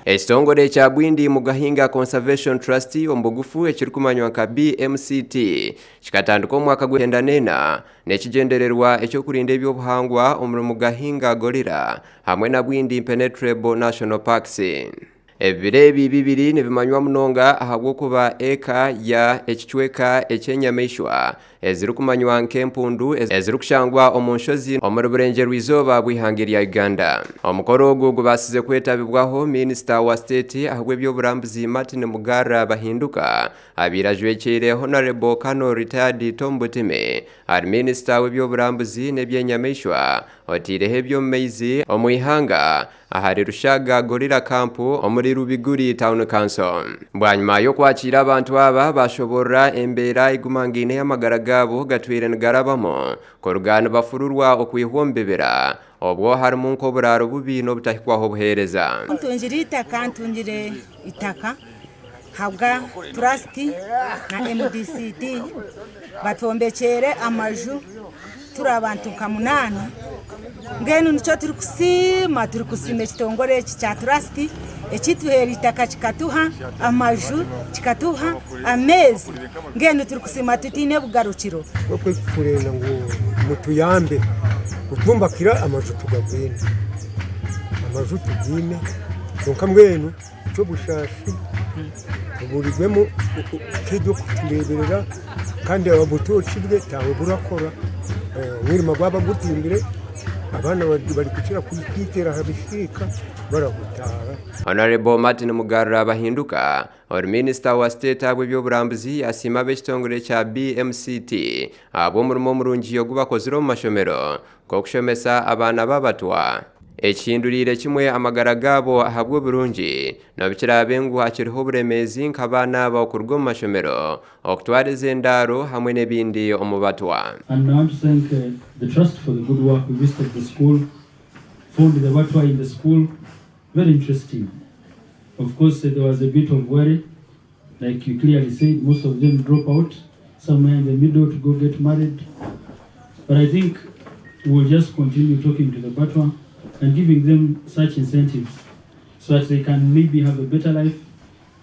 Ekitongore kya Bwindi Mugahinga Conservation Trust omu bugufu ekirikumanywa nka BMCT kikatandika omu mwaka gw'ekyenda n'ena n'ekigyendererwa eky'okurinda eby'obuhangwa omuri Mugahinga Gorilla hamwe na Bwindi Impenetrable National Parks. Ebibira ebi bibiri nibimanywa munonga ahabw'okuba eka ya ekicweka eky'enyamaishwa ezirikumanywa nk'empundu ezirikushangwa omu nshozi omuri burengyerwa-izooba bw'eihanga erya Uganda. Omukoro ogu gubaasize kwetabibwaho Minisita wa siteeti ahabw'eby'oburambuzi Martin Mugarra Bahinduka abaire ajwekyeire Honarebo Colonel Retired Tom Butime ari Minisita w'eby'oburambuzi n'eby'enyamaishwa oteireho eby'omu maizi omu ihanga ahari Rushaga Gorilla Camp omuri Rubiguri Town Council. Bwanyima y'okwakiira abantu aba, bashoborora embeera egumangaine ey'amagara gaabo gatwire nigarabamu kuruga nibafururwa okwihwa omu bibira obwo harimu nk'oburaaro bubi n'obutahikwaho obuheereza. Ntungire eitaka ntungire eitaka ahabwa turasiti na MDCT batwombekyeire amaju turi abantu nka munaana mbwenu nikyo turikusiima turikusiima ekitongore eki kya turasiti ekituhaire eitaka kikatuha amaju kikatuha ameezi mbwenu turikusiima tutaine bugarukiro. Turenda ngu mutuyambe kutwombekera amaju tugabwine, amaju tugaine kwonka mbwenu eky'obushaasi tuburirwemu nk'eby'okutureeberera kandi obutookye bwe tihariho oburakora, omwirima gwaba gutimbire abaana barikukira kwitira aha bisiika barahutaara. Honourable Martin Mugarura Bahinduka, ori minisita wa state ahabw'eby'oburambuzi yasiima ab'ekitongore kya BMCT ahabw'omurimo murungi ogu bakozire omu mashomero nk'okushomesa abaana b'abatwa ekihinduriire kimwe amagara gaabo ahabw'oburungi n'obu kiraabe ngu hakiriho oburemeezi nk'abaana aba okuruga omu mashomero, okutwariza endaaro hamwe n'ebindi omu batwa. And I want to thank the trust for the good work, we visited the school, found the Batwa in the school, very interesting. Of course there was a bit of worry, like you clearly said, most of them drop out somewhere in the middle to go get married. But I think we'll just continue talking to the Batwa and giving them such incentives so that they can maybe have a better life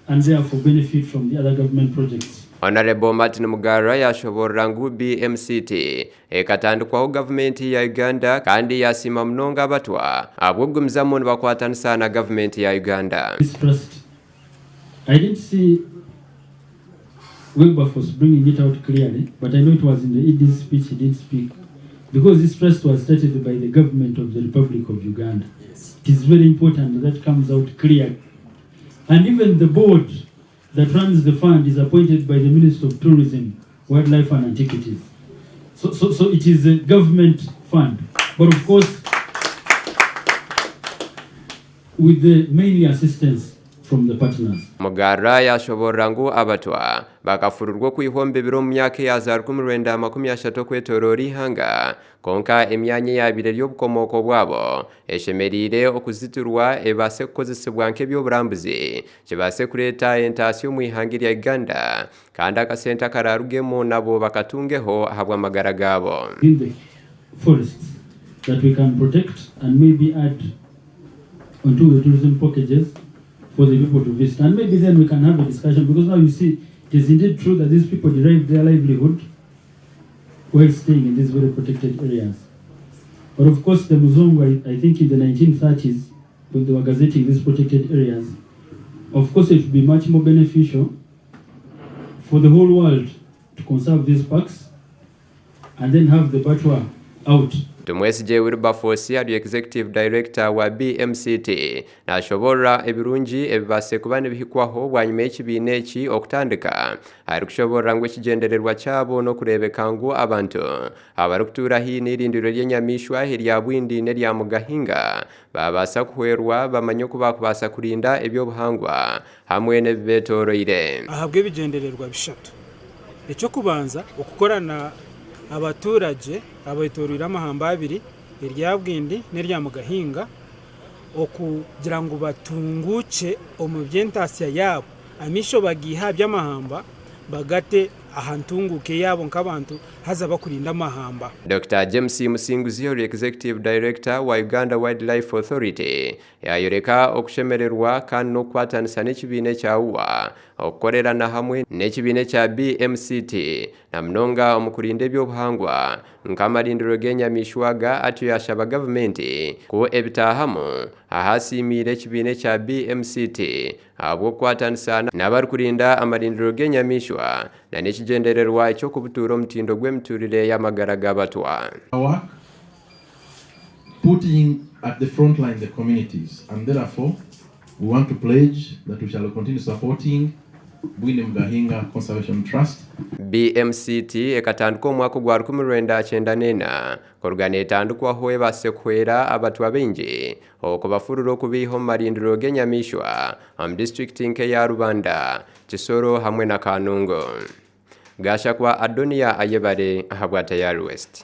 and therefore benefit from the other government projects. Honourable Martin Mugarra yashoborora ngu BMCT ekatandikwaho gavumenti ya Uganda kandi yasiima munonga Abatwa ahabw'okugumizamu nibakwatanisa na gavumenti ya Uganda. This trust I didn't see Wilberforce bringing it out clearly, but I know it was in the ED's speech he didn't speak. Because this trust was started by the government of the Republic of Uganda. Yes. It is very important that comes out clear. And even the board that runs the fund is appointed by the Minister of Tourism, Wildlife and Antiquities. So, so, so it is a government fund. But of course, with the mainly assistance from the partners. Mugarra yashoboorora ngu Abatwa bakafurirwa okwihwa omu bibira omu myaka eya za 1930 okwetoroora eihanga kwonka emyanya eyabaire eri obukomooko bwabo eshemereire okuzitirwa ebaase kukozesibwa nk'eby'oburambuzi kibaase kureeta entaasya omu ihanga erya Uganda kandi akasente akaraarugemu nabo bakatungeho ahabw'amagara gaabo. In the forests that we can protect and maybe add onto the tourism packages for the people to visit. And maybe then we can have a discussion because now you see it is indeed true that these people derive their livelihood while staying in these very protected areas. But of course, the Muzungu, I, I think in the 1930s, when they were gazetting these protected areas, of course it would be much more beneficial for the whole world to conserve these parks and then have the Batwa out. Tumwesigye Wilberforce ari Executive Director wa BMCT nashoboorora ebirungi ebibaasire kuba nibihikwaho bwanyima y'ekibiina eki okutandika arikushoboorora ngu ekigyendererwa kyabo n'okureebeka ngu abantu abarikutuura haihi n'eirindiro ry'enyamaishwa erya Bwindi n'erya Mugahinga baabaasa kuhwerwa bamanye oku baakubaasa kurinda eby'obuhangwa hamwe n'ebibetooroire. Ahabw'ebigyendererwa bishatu. Eky'okubanza, okukora na abaturagye abetoroire amahamba abiri, erya Bwindi n'erya Mugahinga, okugira ngu batunguukye omu by'entaasya yaabo, amaisho bagaihe aha by'amahamba bagate aha ntunguuka eyaabo nk'abantu haza bakurinda amahamba. Dokita James Musinguzi ori Executive Director wa Uganda Wildlife Authority yayoreka okushemererwa kandi n'okukwatanisa n'ekibiina ekya UWA okukorerana hamwe n'ekibiina ekya BMCT na munonga omu kurinda eby'obuhangwa nk'amarindiro g'enyamaishwa aga atyo yashaba gavumenti ku ebitaahamu ahasiimiire ekibiina ekya BMCT ahabw'okukwatanisa n'abarikurinda amarindiro g'enyamaishwa na n'ekigyendererwa eky'okubutuura omutindo gw'emiturire y'amagara g'abatwa. Work putting at the front line the communities, and therefore we want to pledge that we shall continue supporting Bwindi Mgahinga Conservation Trust. BMCT ekatandika omwaka ogwa 1994 kuruga neetandikwaho ebaase kuhwera abatwa baingi okubafurura okubiiha omu marindiro g'enyamaishwa omu disitulikiti nk'eya Rubanda, Kisoro hamwe na Kanungu. Gashakwa Adonia Ayebare ahabwa Tayari West.